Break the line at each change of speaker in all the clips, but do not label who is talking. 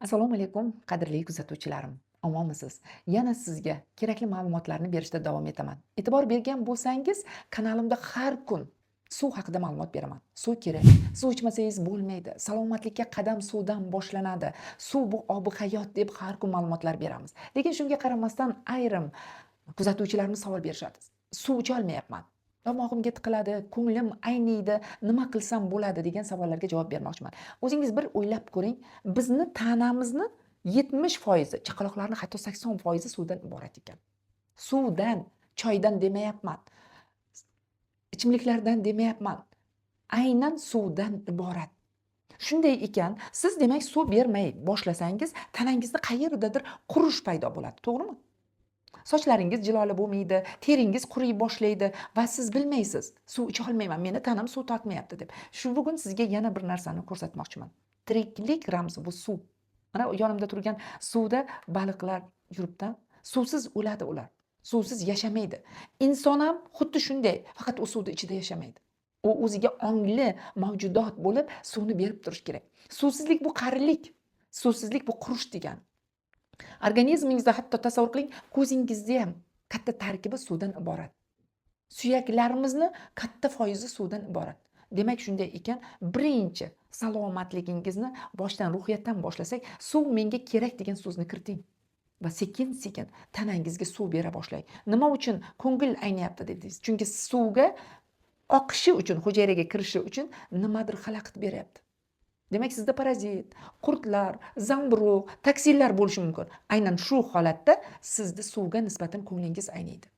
Assalomu alaykum, qadrli kuzatuvchilarim. Omonmisiz? Yana sizga kerakli ma'lumotlarni berishda davom etaman. E'tibor bergan bo'lsangiz, kanalimda har kun suv haqida ma'lumot beraman. Suv kerak. Suv ichmasangiz bo'lmaydi. Salomatlikka qadam suvdan boshlanadi. Suv bu obi hayot deb har kun ma'lumotlar beramiz. Lekin shunga qaramasdan ayrim kuzatuvchilarimiz savol berishadi. Suv icholmayapman. Tomog'imga tiqiladi, ko'nglim ayniydi, nima qilsam bo'ladi degan savollarga javob bermoqchiman. O'zingiz bir o'ylab ko'ring, bizni tanamizni 70%, chaqaloqlarni hatto 80% suvdan iborat ekan. Suvdan, choydan demayapman. Ichimliklardan demayapman. Aynan suvdan iborat. Shunday ekan, siz demak suv bermay boshlasangiz, tanangizda qayerdadir qurish paydo bo'ladi, to'g'rimi? Sochlaringiz jiloli bo'lmaydi, teringiz quriy boshlaydi va siz bilmaysiz, suv icha olmayman, meni tanam suv tortmayapti deb. Shu bugun sizga yana bir narsani ko'rsatmoqchiman. Tiriklik ramzi bu suv. Mana yonimda turgan suvda baliqlar yuribdi. Suvsiz o'ladi ular. Suvsiz yashamaydi. Inson ham xuddi shunday, faqat u suvni ichida yashamaydi. U o'ziga ongli mavjudot bo'lib, suvni berib turish kerak. Suvsizlik bu qarilik, suvsizlik bu qurish degani. Organizmingizda hatto tasavvur qiling, ko'zingizda ham katta tarkibi suvdan iborat. Suyaklarimizni katta foizi suvdan iborat. Demak, shunday ekan, birinchi salomatligingizni boshdan, ruhiyatdan boshlasak, suv menga kerak degan so'zni kiriting va sekin-sekin tanangizga suv bera boshlang. Nima uchun ko'ngil ayniyapti dedingiz? Chunki suvga oqishi uchun, hujayraga kirishi uchun nimadir xalaqit beryapti. Demak, sizda parazit, qurtlar, zamburug', toksinlar bo'lishi mumkin. Aynan shu holatda sizni suvga nisbatan ko'nglingiz ayniydi.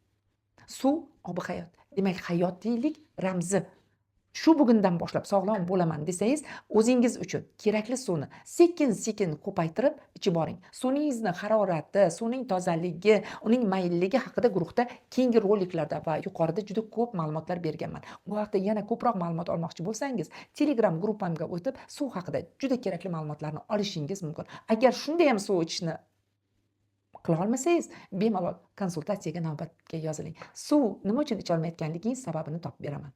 Suv obi hayot. Demak, hayotiylik ramzi. Shu bugundan boshlab sog'lom bo'laman desangiz, o'zingiz uchun kerakli suvni sekin-sekin ko'paytirib ichib boring. Suvningizni harorati, suvning tozaligi, uning mayilligi haqida guruhda keyingi roliklarda va yuqorida juda ko'p ma'lumotlar berganman. Bu haqda yana ko'proq ma'lumot olmoqchi bo'lsangiz, Telegram gruppamga o'tib, suv haqida juda kerakli ma'lumotlarni olishingiz mumkin. Agar shunda ham suv ichishni qila olmasangiz, bemalol konsultatsiyaga navbatga yoziling. Suv nima uchun icholmayotganligingiz sababini topib beraman.